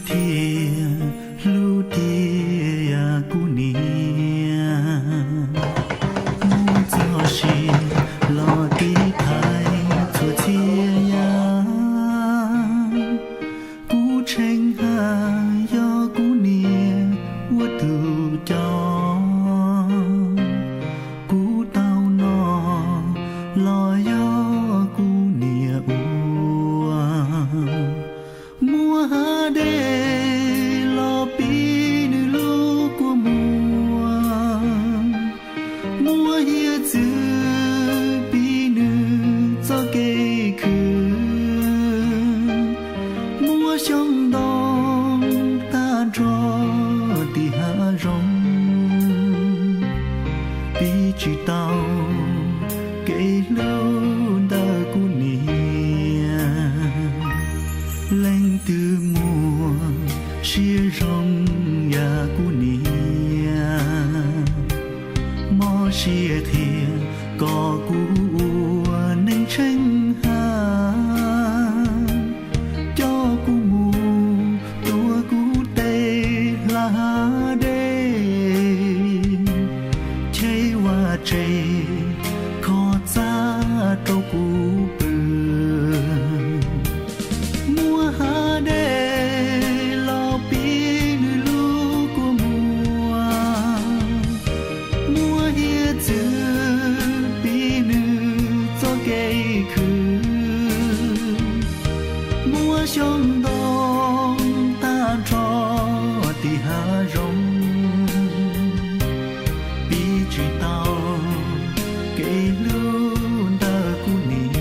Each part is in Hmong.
Thiaj hlub tiag kuv niam, muab txoj sia los tiv thaiv txhua txhia yam. Kuv tsheej haj yog kuv niam ua tus coj, kuv tau noj los yog kuv niam ua. Muab hav dej los pib nws lub kua muag, muab hiav txwv pib nws txoj kev khwv, muab xyoob ntoo tag nrho tim hav zoov, pib tsis tau kev hlub ntawm kuv niam. Leej twg muaj siab zoo yam kuv niam, mob siab qhia kom kuv ua neeg tsheej haj, coj kuv mus tuav kuv tej hla dej, cheb vaj tse kho txaj rau kuv pw. Muab hav dej los pib nws lub kua muag, muab hiav txwv pib nws txoj kev khwv, muab xyoob ntoo tag nrho tim hav zoov, pib tsis tau kev hlub ntawm kuv niam.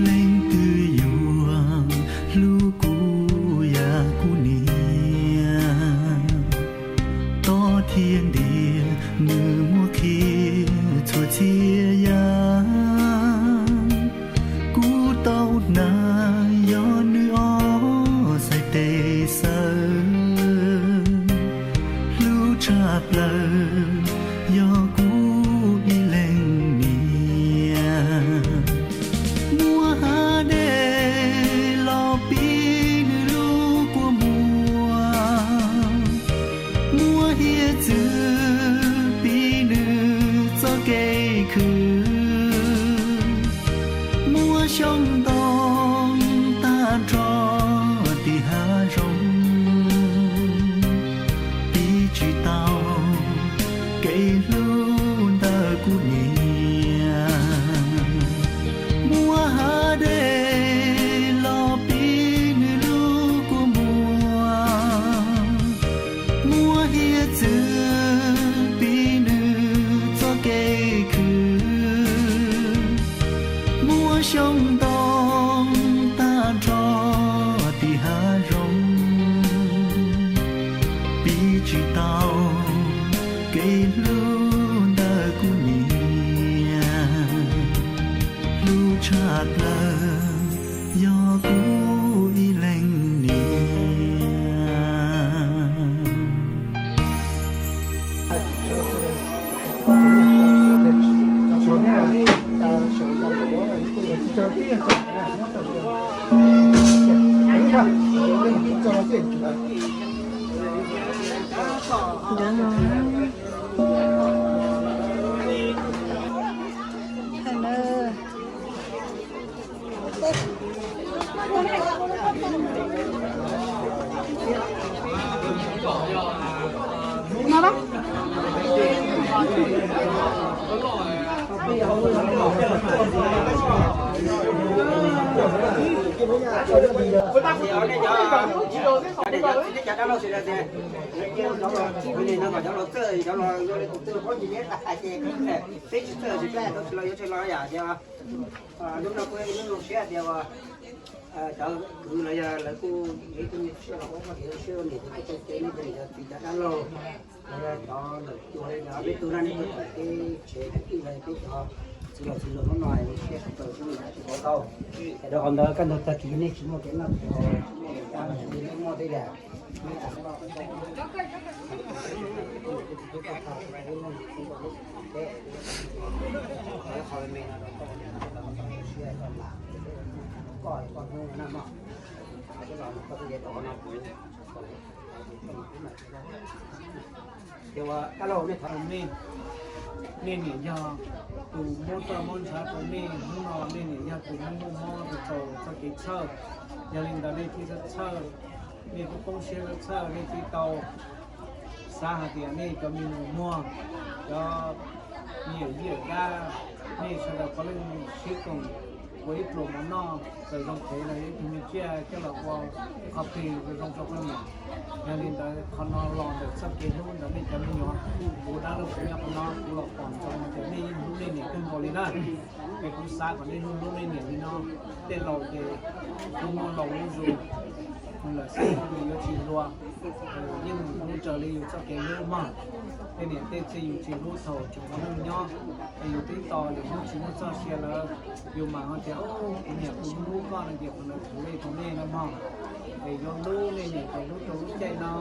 Leej twg yuav hlub kuv yam kuv niam, tob thiab ntiag nws muab qhia txhua txhia yam. Kuv tau hnav yog nws ob xais tes xawb, hlub tshaj plaws yog kuv ib leeg niam. Muab hav dej los pib nws lub kua muag, muab hiav txwv pib nws txoj kev khwv, muab xyoob ntoo tag nrho tim hav zoov, pib tsis tau kev hlub ntawm kuv niam. Muab hav dej los pib nws lub kua muag, muab hiav txwv pib nws txoj kev khwv, muab xyoob ntoo tag nrho tim hav zoov, pib tsis tau kev hlub ntawm kuv niam. Hlub tshaj plaws yog kuv ib leeg niam. Peb tsis txawj tsis dab tau tsis los yuav tsis los yam tias Hnub no kuj zoo siab tias cov kwv los yog lawv kuj ib tug me tsiaj los ua poj niam siab ua niam tus tub tau kev, nej cov niam cov txiv cov dab laug los yog cov lawm cuag li cov peb tug no nej tuaj tom kev tsev tag kis los peb cov txiv laus txiv laus hnub no zoo siab sawv daws tsis pom tau. Rau qhov ntawd kaj ntug tag kis nej tsis muaj kev noj tsis muaj tej yam Nej, nej niam yog tus muab txoj muab ntshav rau nej, hnub no nej niam yog tus muab muaj mob rau txoj kev txhawj. Yog li ntawd nej thiaj txhawj, nej kuj poob siab txhawj, nej thiaj tau xav hais tias nej cov me nyuam muag, cov me nyuam yij dab, nej sawv daws puav leej sib koom ua ib pluas mov noj, txawm zoo phem los ib tug me tsiaj coj los ua qhov plig zoo rau poj niam. Yog li ntawd qhov no los ntawm txoj kev hlub ntawm nej cov me nyuam, kuv dab laug kuv nyob qhov no kuv los pom ntsoov tias nej yeej hlub nej niam kawg nkaus li na. Es kuv xav kom nej hlub hlub nej niam li no. Tej laus ces kuv muaj laus lub zug, lawm xwb yus yuav tsis hluas, yeej mus raws li yus txoj kev hlub mog. Tej niam tej txiv yus tsis hlub thaum tseem ua neej nyob, es yus twb tos lwm hnub tsis muaj txoj sia lawm, yus mam ho tias, kuv niam kuv hlub koj no ces qhov ntawd txhaum nej rau nej no mog. Es yuav hlub nej niam cov hlub rau lub caij no,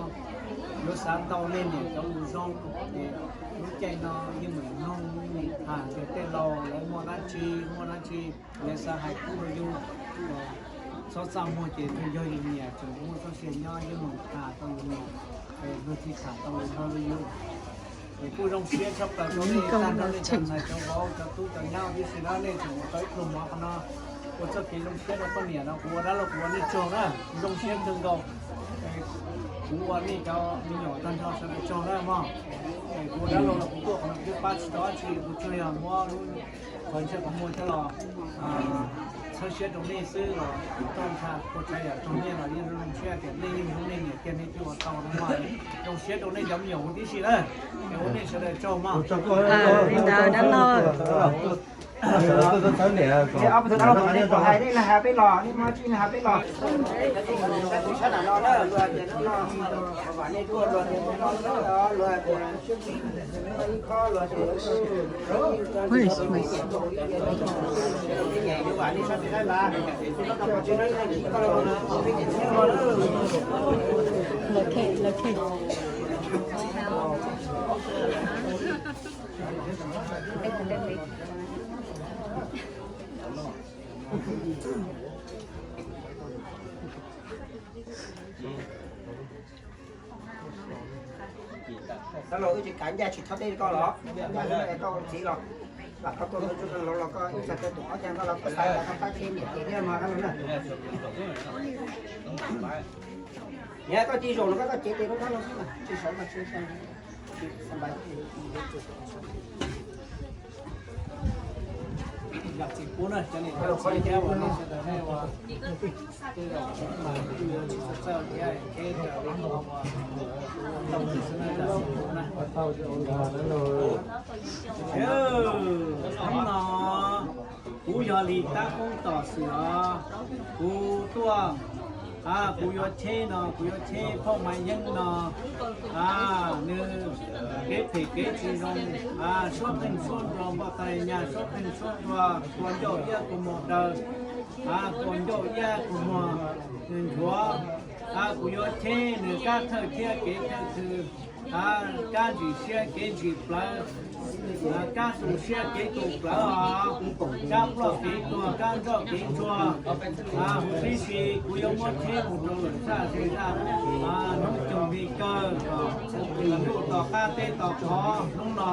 yuav xav tau nej niam cov lus zoo, es lub caij no yeej meem mloog tham tias tej laus lawv muaj dab tsi muaj dab tsi, lawv xav hais kub rau yus. Txhob txaj muag ces yog yus niam tseem muaj txoj sia nyob yeej meem tham tau yus niam, es luag thiaj tham tau lus nrog rau yus. Es kuj zoo siab tshaj plaws rau nej tag nrho nej cov ntxhais cov vauv cov tub cov nyab tib si na, nej tseem mus tau ib pluag mov qhov no ua txoj kev zoo siab rau poj niam no, kuv ua dab laug kuv ua nej tsaug na, zoo siab kawg nkaus. Kuv ua nej cov me nyuam tag nrho sawv daws tsaug na mog. Kuv ua dab laug los kuv tuaj qhov no kuv twb pab tsis tau dab tsi, kuv tsuas yog muab lub qhov ntsej qhov muag coj los txhawb siab rau nej xwb los kuv tuaj ntsha ua tsav yam rau nej los yeej zoo siab tias nej yeej hlub nej niam kiag nej thiaj ua tau no mog. Zoo siab rau nej cov me nyuam huv tib si na. Es ua nej sawv daws tsaug mog. Li ntawd dab laug. Hais nej na, hais peb los, nej muaj tsi na, hais peb los. Dab laug wb tsis kav ncaj tsis txhob deb koj los, koj ua txiv los, koj tuaj ntxub koj laus los koj ib txhais tus ob cag koj los koj xav koj pab tsev niam txiv thiab mas dab laug na. Niam koj cia zaum no koj cev tes rau dab laug xwb mas tsis sawv koj tsis Yam txiv pub na, cov niam cov txiv thiab uas nej sawv daws nej ua, tej zaum mas kuj yuav tsis txawj thiab, thiab raws li qhov uas tau xwb na, yam txiv pub na. Hnub no kuv yog Lis Tab Koob Tom Xwm os, kuv tuaj, a, kuv yuav cheb no, kuv yuav cheb phauj Maiv Yeeb no, a, nws kev phem kev tsis zoo, a, suab qeej suab nruas, npau tais nyas suab qeej suab nruas, tua ncauj iab kua muag daws, a, tua ncauj iab kua muag nchuav, a, kuv yuav cheb nws kab thawj thiab kev thawj thw, a, kab ntsim siab kev ntsim plawv, a, kab tu siab kev tu plawv os, kab ploj kev tuag kab nroj kev tsuag, a, huv tib si kuv yuav muab cheb mus rau lwm zaj zej zaj, a, hnub coog li kawg kom ntuj tom qab teb tom qhov hnub no,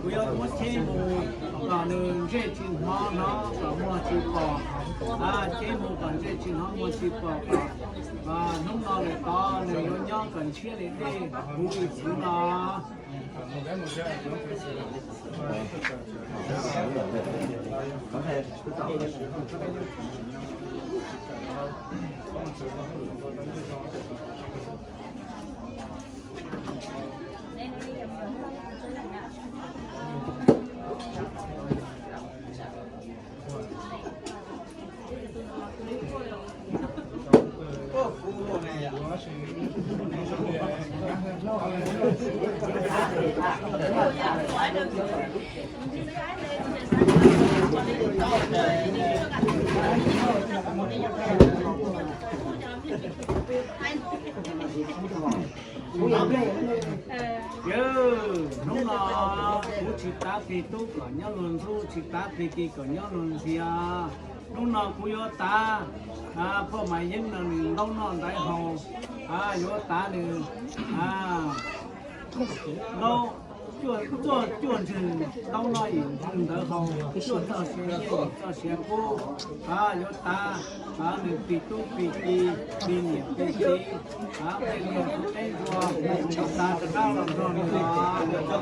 kuv yuav muab cheb mus kom nws ntsej tsis hnov hnov kom muag tsis pom, a, cheb mus kom ntsej tsis hnov muag tsis pom kom, a, hnub no lawm tod nws yuav nyob kom ntshiab li dej huv li txwv no. Yog, hnub no kuv tsis tav plig tub kom nyob luag ntxub, tsis tav plig kiv kom nyob luag ntxias. Hnub no kuv yuav tav poj Mas Yeeb no nws ntaub noj ntaiv haus, yuav tav nws ntaub, cuaj, cuaj ntswg ntaub noj yim ntswg ntawv haus, cuaj txoj sia nyiaj yim txoj sia kub, yuav tav nws plig tub plig kiv, plig niam plig txiv, plig liaj plig teb ntsuag, tav rov qab los nrog nws, tav nws qhov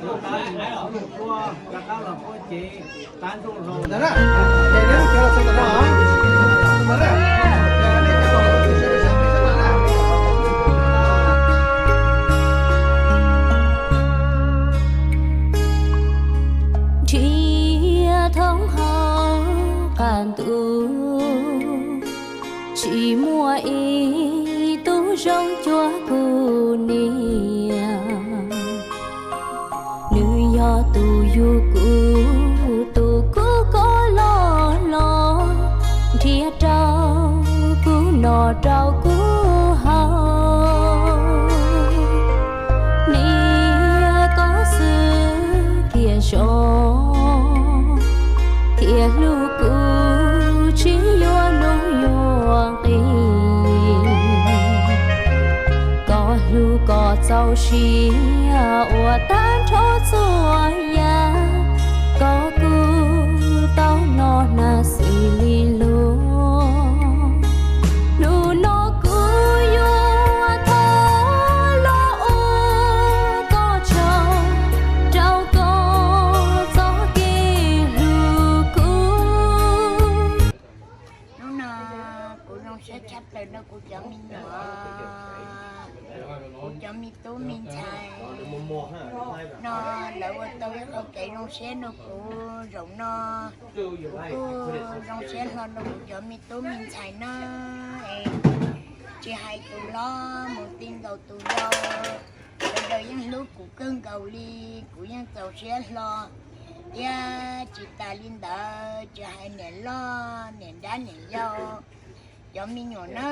lub duab rov qab los puab cev, tav ntsuj hlauv. Nrhiav thoob hauv qab ntuj, tsis muaj ib tug zoo cuag kuv niam. Nws yog tus yug kuv, tus kub koj loj hlob, nrhiav rau kuv noj rau kuv haus. Niam koj xwb thiaj zoo, thiaj hlub kuv tsis yuav luag yuav nqi. Koj hlub koj txaus siab ua tag nrho txhua yam, koj kuj tau noj hnav xws li luag. Hnub no kuv yuav thov los ua koj tsaug rau koj txoj kev hlub kuv. Hnub no kuv zoo siab tshaj plaws rau kuv cov me nyuam, kuv cov me tub me ntxhais no, lawv ua tau ib qho kev zoo siab rau kuv zaum no. Kuv kuj zoo siab hlo rau kuv cov me tub me ntxhais no, es tsis hais tus hlob mus ti nkaus tus yau, sawv daws yeej hlub kuv kawg nkaus li, kuv yeej txaus siab hlo. Thiab tsis tas li ntawd, tsis hais niam loj niam nrab niam yau, cov me nyuam na,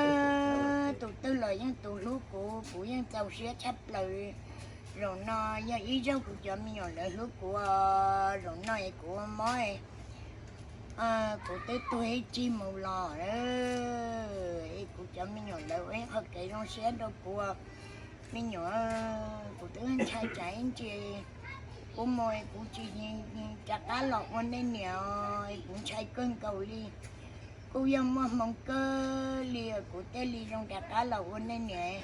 tus twg los yeej tus hlub kuv, kuv yeej txaus siab tshaj plaws. Zaum no yog ib zaug kuv cov me nyuam lawv hlub kuv, zaum no es kuv mob, kuv twb tuag ib tsig mus los, es kuv cov me nyuam lawv ua ib qho kev zoo siab rau kuv. Me nyuam, kuv twb ntshai tsam ib ntsis kuv mus kuv tsis rov qab los ua nej niam, kuv ntshai kawg nkaus li. Kuj yog muaj hmoo kawg li kuv thiaj li zoo rov qab los ua nej niam.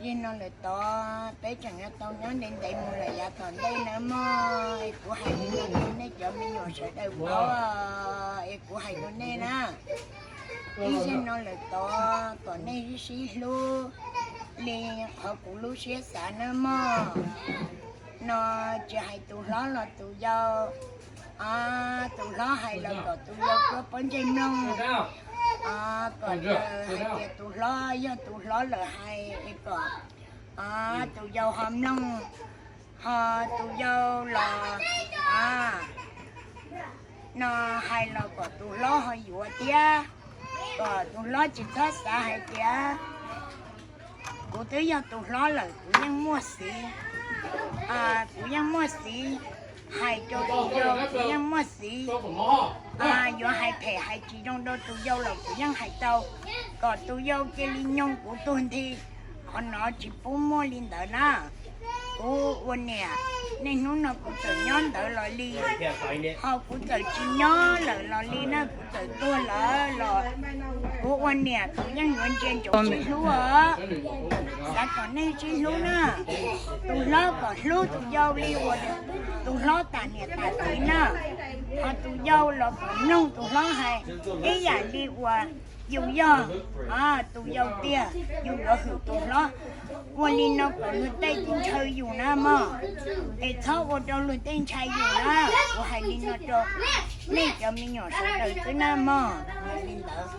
Yog no lawm tod peb tseem yuav tau nyob ntev ntev mus lawm yav tom ntej nawb mog. Es kuv hais li no rau nej cov me nyuam sawv daws paub, es kuv hais rau nej na, ib zaug no lawm tod kom nej sib sib hlub li qhov kuv lub siab xav nawb mog. No tsis hais tus hlob los tus yau, tus hlob hais los kom tus yau kuj paub ntsej mloog, kom hais tias tus hlob yog tus hlob lawm hais es kom tus yau ho mloog, ho tus yau los no hais los kom tus hlob ho yuav thiab, kom tus hlob tsis txhob xav hais tias kuv twb yog tus hlob lawm kuv yeej muaj xiv, kuv yeej muaj xiv hais rau tus yau, kuv yeej muaj xiv yuav hais phem hais tsis zoo rau tus yau los kuv yeej hais tau, kom tus yau cia li nyoog kuv tuag nthi. Qhov no tsis pub muaj li ntawd na. Kuv ua niam, niaj hnub no kuv txawm nyob ntawd los li, ho kuv txawm tsis nyob lawm los li na, kuv txawm tuag lawm los kuv ua niam kuv yeej yuav ntsia ntsoov sib hlub os. Xav kom nej sib hlub na, tus hlob kom hlub tus yau li uas tus hlob tam niam tam txiv na, ho tus yau los kom mloog tus hlob hais ib yam li uas yus yog tus yau tiag, yus yuav hwm tus hlob. Ua li no kom luag tej tsis ntshaw yus na mog, es txhob ua rau luag tej ntshai yus na. Kuv hais li no rau nej cov me nyuam sawv daws xwb na mog. Li ntawd.